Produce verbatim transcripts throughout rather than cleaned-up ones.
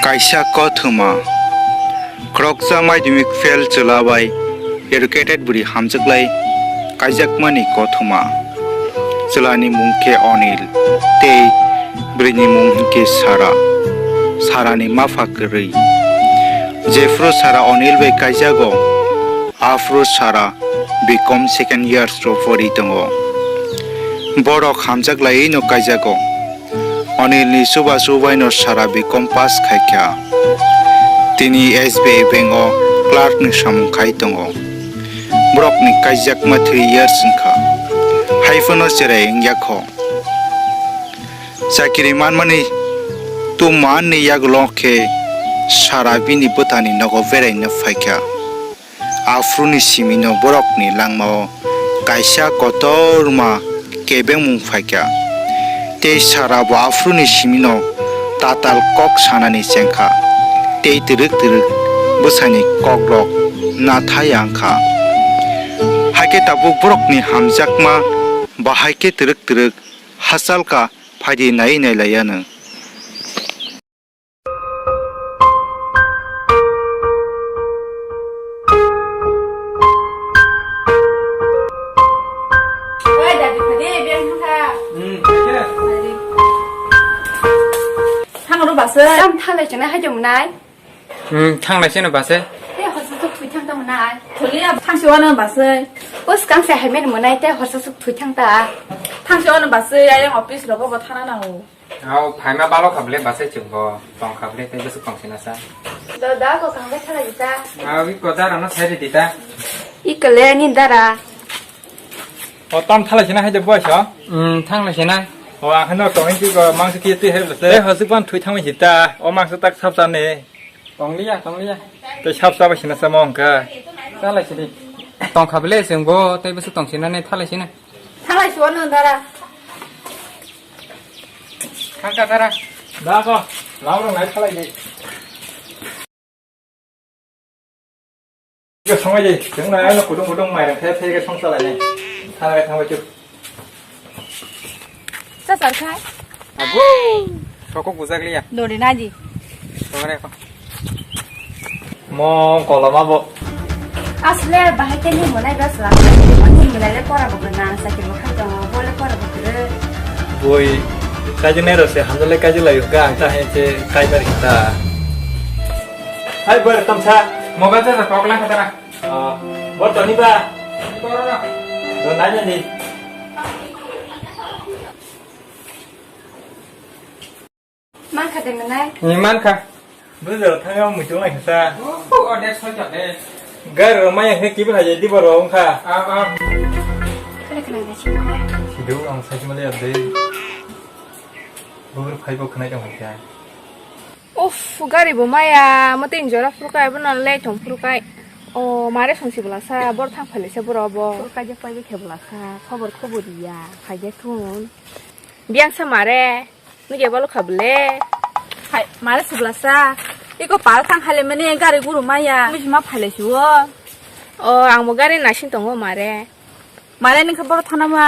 Kaisa kothoma. Khoroksa madhyamik fail chwla bai educated bwrwi hamjwklai kaijakmani kothoma. Chwlani mung khe Onil tei bwrwini mung khe Sara. Sarani mapha kwrwi. Jephru Sara Onil bai kaijago, aphru Sara B Com second years o pori tongo. Borok hamjaklaiwi no kaijago. Onil ni chubachu bai no Sara B Com pass khai kha. Tini S B I bank o clerk ni samung khai tongo. Borok ni kaijakma three years wngkha. Hai phano cherai wngya kho. Chakiri manmani tum man ni yagulo khe Sara bini bwtani nogo beraina phaikha. Aphuruni simino borokni langmao kaisa kotorma kebengmung phaikha. Tei Sara bo aphuruni simino tatal kok sanani chengkha. Tei twrwk twrwk bwsani kokrok nathai wngkha. Hakhe tabuk borokni hamjakma bahai khe twrwk twrwk hachal ka phaidi nai nai laiya nwng. Oi, dadi, phadi, biyang thangkha. Hmm, khe? Phadi. Thangro basai. Tam thalai chana hai jom nai. Hmm, thanglai sino basai. Te horsa suk thui thang ta mwnai. Tholiya thangsi wano basai. Us kang se hai men mwnai te horsa suk thui thang ta. Thangsi wano basai, ayang office rogo bo thana nango. Au, phaima balo kha bwle basai chwng bo, tong kha bwle tei bwswk tong sina sa. Da, da, ko kang bai khala jita. Au, iko dara no sai ridi ta. Iko le ni dara. O, tam thalai sina hai de boy so? Hmm, thanglai sina. O, ang hano tong ki ko mangsa ki twi hai bwle. Tei hosuk ban thui thangwi hita. O mangsa tak sap sa ne. Tong liya, tong liya. Tei sap sap sina sa mo hwnkha. Thalai sini. Tong kha bwle chwng bo, tei bwswk tong sina ne thalai sina. Thalai si wano dara. Khangka dara. Da ko. Lam rong nai thalai di. Ke songai di. Chwng na ano kudung kudung mai rang the the ke song salai nai. Thalai thangbai chuk. Cha sar khai. Ago. Sokok bujak liya. Dori naji. Songai ko. Mo koloma bo. Asle bahai tei ni monai bas la. Ni monai le pora bo na sakir bo khai tongo. Bo le pora bo kre. Boi. Kaji nero se hamdale kaji layu ka ang ta he che kai bar kita. Hai bar tamsa. Mo ba ta kok lang khatara. Ah, bo toni ba. Ni koro na. Do nanya ni. Mankha de mwnai? Ni mankha. Bwswk thangwi muitu nai kha sa. Oh, oh, de soi ta de. Gari rok maya khe kibil hai di borok wngkha. Ah, ah. Kare khna de sini. Sidu ang sai mali abde. Bubur phai bo khnai tong kha. Uff, gari bo maya, mate injora phuru kai, bono le thong phuru kai. O, mare songsi bwla sa, bor thang phale se boro bo. Phuru kai je pai be khe bwla sa, khobor khobor ya, phai je thun. Biyang sa mare. Nugya balo kha bwle. Hai, mare siblasa. Iko pal thang hale mani gari guru maya. Mujima phale siwo. O, ang bo gari nasing tongo mare. Mare ningkha boro thana ma.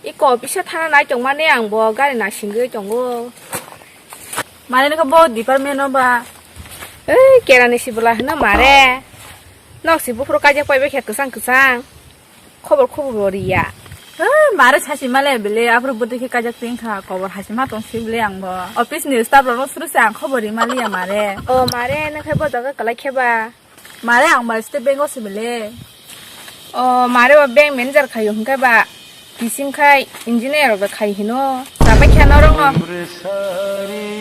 Iko office thana nai tong mani ang bo gari nasingwi tongo. Mare ningkha bo department no ba. Ei, kerani sibla hino mare. Nok si buphuru kajak pai bai khe kwchang kwchang. Khobor khobor bo riya. He, mare sasi male bele, aphuru bwtwi khe kajak twi wngkha, khobor hasi ma tong si bele ang bo. Office ni staff rok no suru se ang khobor ri maliya mare. O mare, nang khe bo jaga kwlai khe ba? Mare ang bai State Bank o se bele. O mare, bo bank manager khayo hwnkhe ba? Bising khai engineer rok khai hino. Sabai khe norok no.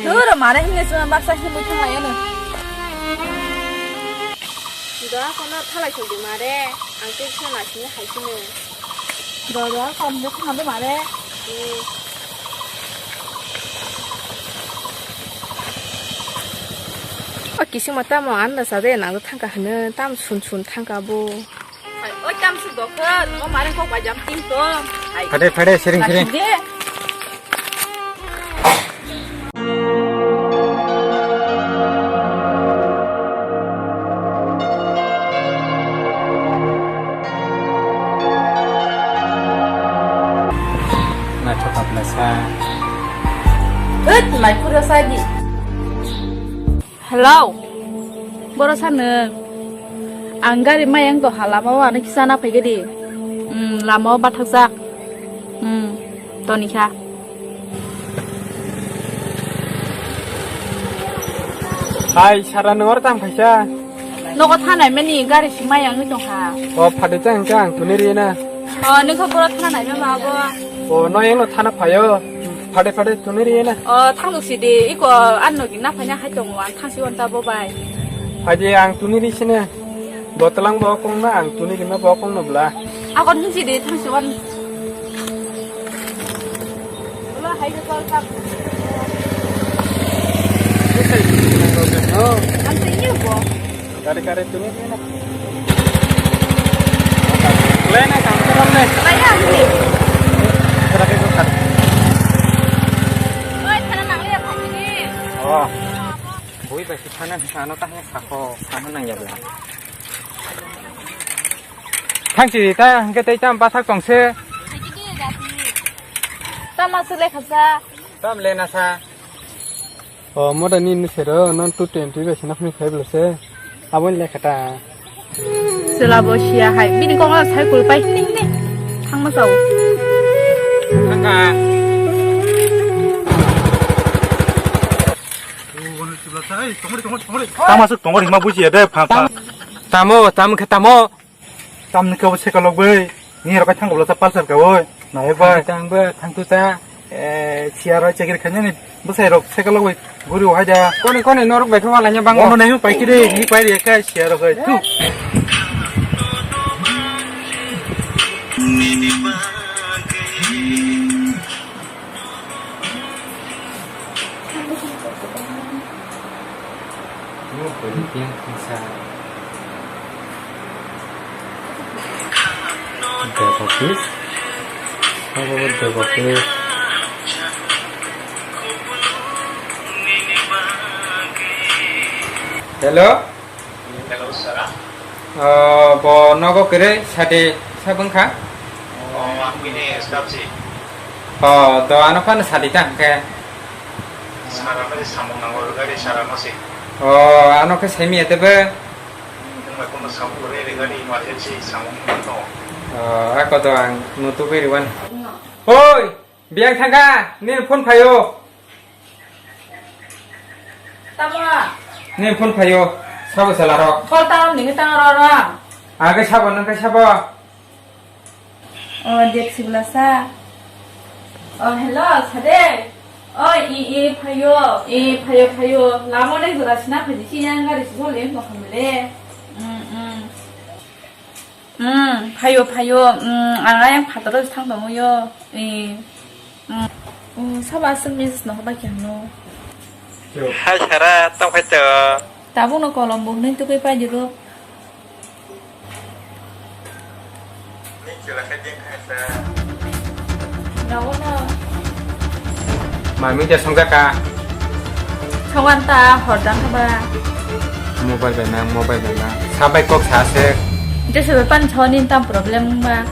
Dura mare hinge sima baksa hinge muithang lai ano. Doa kono thalai song di mare, ang tei sona sini hai sini. Doa doa kom je thang do mare. Hmm. O kisima tamo anda sade nang thangka hene tam sun sun thangka bo. Oi, tam su dokha, no mare kok bajam tin to. Phade, phade, siring, siring. Naithok kaplasa. Hut, mai pura sagi. Hello. Boro sa nwng? Ang gari mayang to ha lama o ano kisa na phaikhe di. Hmm, lama o bathakjak. Hmm, tonikha. Hai, sara nwng oro tang phaisa? Nogo thanai mani gari si mayang wng tongkha. O, phatwi tang khe ang tuni rina. O, nwng khe boro thanai ma abo. O, no eno thana phaio. Phade phade tuni ri na. O, thangdok si di, iko ano gina phanya hai tongo, ang thangsi wan ta bo bai. Phai di, ang tuni ri sini. Botolang bo kong na, ang tuni gina bo kong no bla. Akon hin si di, thangsi wan. Ulo hai ko kol kap. Ang sa ini bo. Kare kare tuni na. Lene kam karam ne. Laya ni. Kare ko kare. Oi, thana nang le phai ni. Oh. Bui ba si thana thana ta he sakho, sakho nang ya bla. Thang si ta hingke tei tam pathak tong se. Tama sule khasa. Tam le na sa. O, moda ni ni sero, non two twenty bai sina phani five lo se. Aboni lekha ta. Chwla bo siya hai. Bini kok no sai kul pai hini hini. Thangma sao. Thangka. Tama suk tongor hima buji ya de, pha, pha. Tamo, tamo khe tamo. Tamni khe bo sekalok bai. Ni rok thang bolo ta palsar ka oi. Nai bai. Thang ba, thang tu ta. Eh, siya roi chakri khanya ni. Bwsai rok sekalok bai. Guri wahai da. Kone, kone, norok bai khe wala nya bango. Ono nai pai kiri, ni pai ri ka siya rok bai. Tu. Dog office. Abo dog office. Hello? Hello, Sara. Oh, bo nogo kere sadi sabung kha? Oh, ang bini staff si. Oh, to ano phano sadi ta hwnkhe? Sara no samung nango, gari Sara no si. Oh, ano khe semi ete be? Nang bai kono samung re, re gari emergency samung nang tongo. Oh, ako to ang nutu kiri wan. Oi, biang thangka, nini phone phaio. Tamo? Nini phone phaio, sabo sala rok. Call tamo nini tang ro ro. Age sabo, nang khe sabo. O, dek sibla sa. O, hello, sade. O, i, i, phaio, i, phaio, phaio. Lamo dek jora sina phaji si yang gari si sole mo khamle. Mm, mm. Mm, phaio, phaio. Mm, ang ayang phataro thang tongmo yo. I, mm. Mm, sabo aswk message no hobai khe hano. Hai Sara, tamo khai to? Tabuk no kolom bo nini tugui pai juro. Mami dia songjak ka? Songan ta hordang kha ba. Mobile bai mang, mobile bai mang. Sabai kok sa se. Jesa bai pan choni tam problem ba.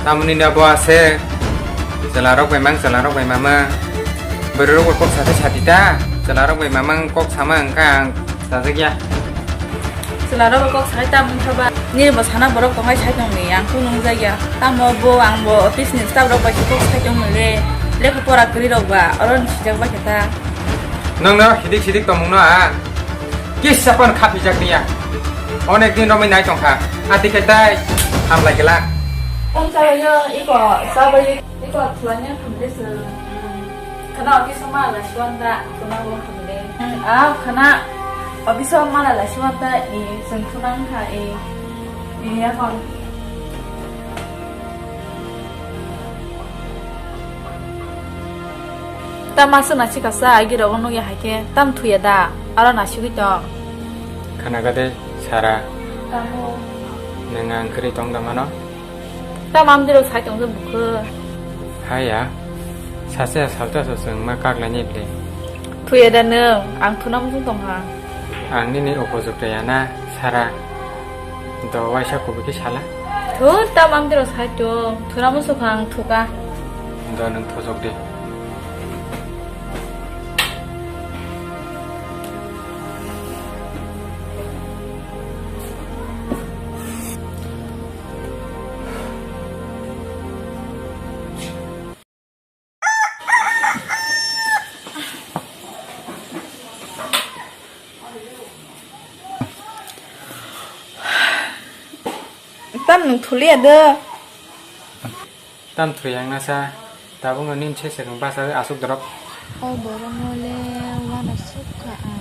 Tamoni na bo ase. Chwla rok bai mang, chwla rok bai mama. Bwrwi rok bai kok sati sati ta. Chwla rok bai mama kok sama wngkha ang sajak ya. Chwla rok bai kok sai ta mungsa ba. Nini bo sana borok tongai sai tong ni ang kunu wngjakya. Tamo bo ang bo office ni staff rok bai kok sai tong le. Lekha pora kwrwi rok ba oro ni sijak ba khe ta. Nang no hidik sidik tongmung no a. Kisa pan khapijak niya. Onek din romwi nai tongkha. Ati khe tai hamlai gela. Om sabayo iko sabayo iko thulanya khamde se. Khana office ma la suan da khana bo khamde. A khana office ma la suan da i sengkhunang kha i. I ya kon. Tam aswk naisik kasa agi rogo nukya hai khe tam thuya da aro naisigwi tong. Khana kade Sara. Tamo. Nwng ang kwrwi tong da mano? Tam amdiro sai tong je bukhe. Haya. Sase salta so chwng ma kak lai ni ble. Thuya da nwng ang thuna muchung tong ha. Ang nini upojukta ya na Sara. Do waisa kubui khe sala. Thu tam amdiro sai tong thuna muchung ang thuka. Do nwng thojok de. Nwng thuliya do. Tam thwi ang nasa, tabuk no nini se swkang basa aswk dorok. O borok no le uanasuk kha ang.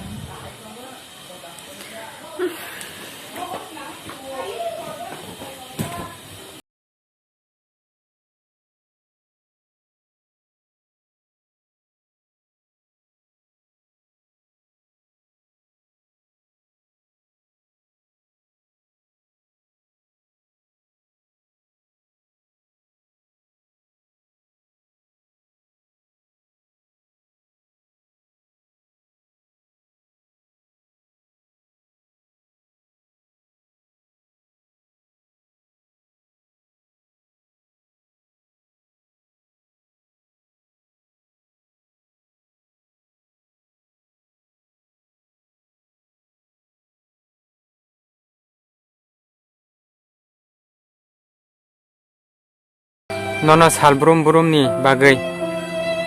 Nono sal brum brumni bagwi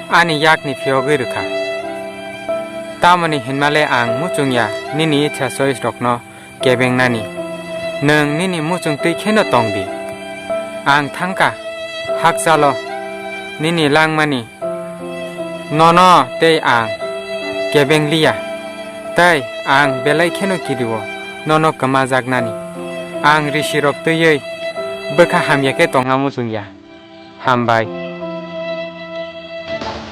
ani yakni phiyogwi rwkha. Tamoni hinmale ang muchungya nini itha choice rokno kebengnani. Nwng nini muchung twi kheno tongdi. Ang thangkha hakchalo nini langmani. Nono tei ang kebeng liya, tei ang belai kheno kirio nono kwmajaknani. Ang risirok twiwi bwkha hamya khe tongna muchungya. Hambai.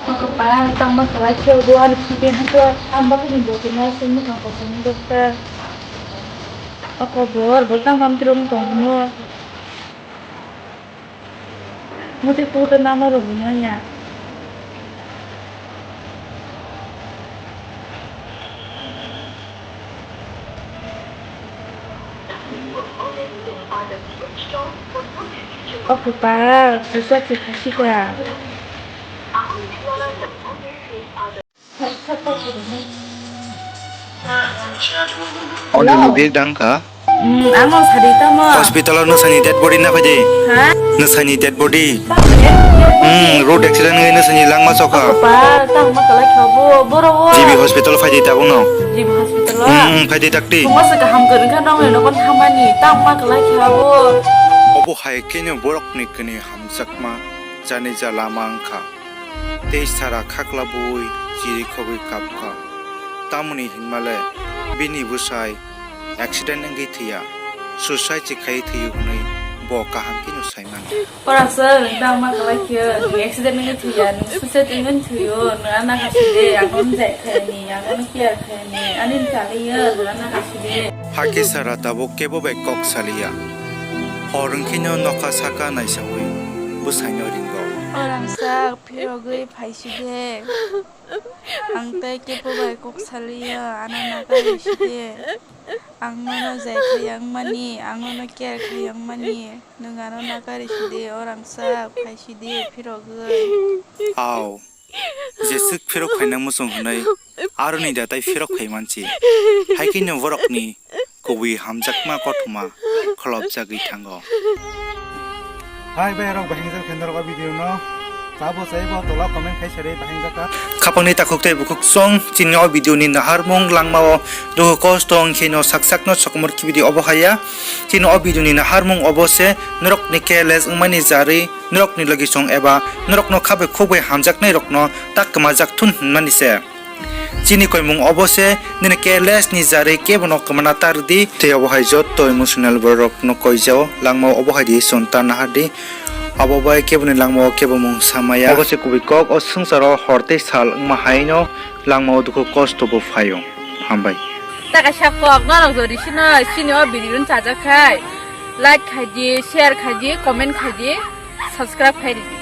Ako pa, tangma kwlai khe bo ani khibi hwnkhe ang bagwi ni bo khe nai se mwkhang kosom ni dokta. Ako bor, bor tang bam tirong tong hwnwi. Muti kuda nama rok manya. Oku pa, susa si khasi kha. Audio ni bag dang kha. Hmm, ano sadi tamo. Hospital o nwsani dead body na phaidi. Ha? Nwsani dead body. Tamo dead body. Hmm, road accident ngai nwsani langma sokha. Apa, tamo kalai khabo, boro o. G B hospital phaidi tabuk no. G B hospital o. Hmm, phaidi dakti. Tamo se kaham kwrwng kha nong no kon thamani, tamo kalai khabo. Obo hai khe no borok ni kani hamjakma jani ja lama wngkha. Tei sara khakla bui chiri khogwi kapkha. Tamoni hinmale bini bwsai accident wngwi thwiya, suicide se khaiwi thwiyo hwnwi bo kaham kheno sai mano. Ora sir, nwng tamo ma kalai khe, nwng accident wngwi thwiya, nwng suicide wngwi thwiyo, nwng ano kasi de, ang ono jai khaini, ang ono care khaini, ani kaliya, nwng ano kasi de. Hakhe sara tabuk kebo bai kok saliya. Hor wngkheno nokha saka naisaui bwsaino ringo. Orang sak phirogwi phaiside. Ang tei kebo bai kok saliya, ano nakarwi side. Ang nono jai khayang mani, ang nono care khayang mani. Nwng ano nakarwi side, orang sak phaiside phirogwi. Au. Jeswk phirok phaina muchung hwnwi aroni datai phirok phai mansi. Hai kheno borokni kubui hamjakma kothoma kholopjagwi thango. Hai bai rok, bahing jak khe norok o video no. Sabo chaibo tola comment khai sari bahing jak kha. Khapangni takhuk tei bukhuk song chini o video ni naharmung langma o dukhu kosto wngkheno sak sak no sokomor kibidi obo haya. Chini o video ni naharmung obo se norok ni careless wngmani jarwi norokni logisong eba norokno khabai khukbai hamjaknairokno tak kwmajak thun hwnmani se. Chini koimung obo se, nini careless ni jarwi kebono kwmana ta rwdi. Tei obo hai jotto emotional bororokno koijao langmao obo hai di chwng ta nahardi. Abo bai keboni langmao kebo mung samaya. Obo se kubui kok o swngcharo hor tei sal wngma haino langmao dukhu kosto bo phaio. Hambai. Ta kaisa kok norok jodi sino chini o video no chajak khai like khai di, share khai di, comment khai di, subscribe khai di.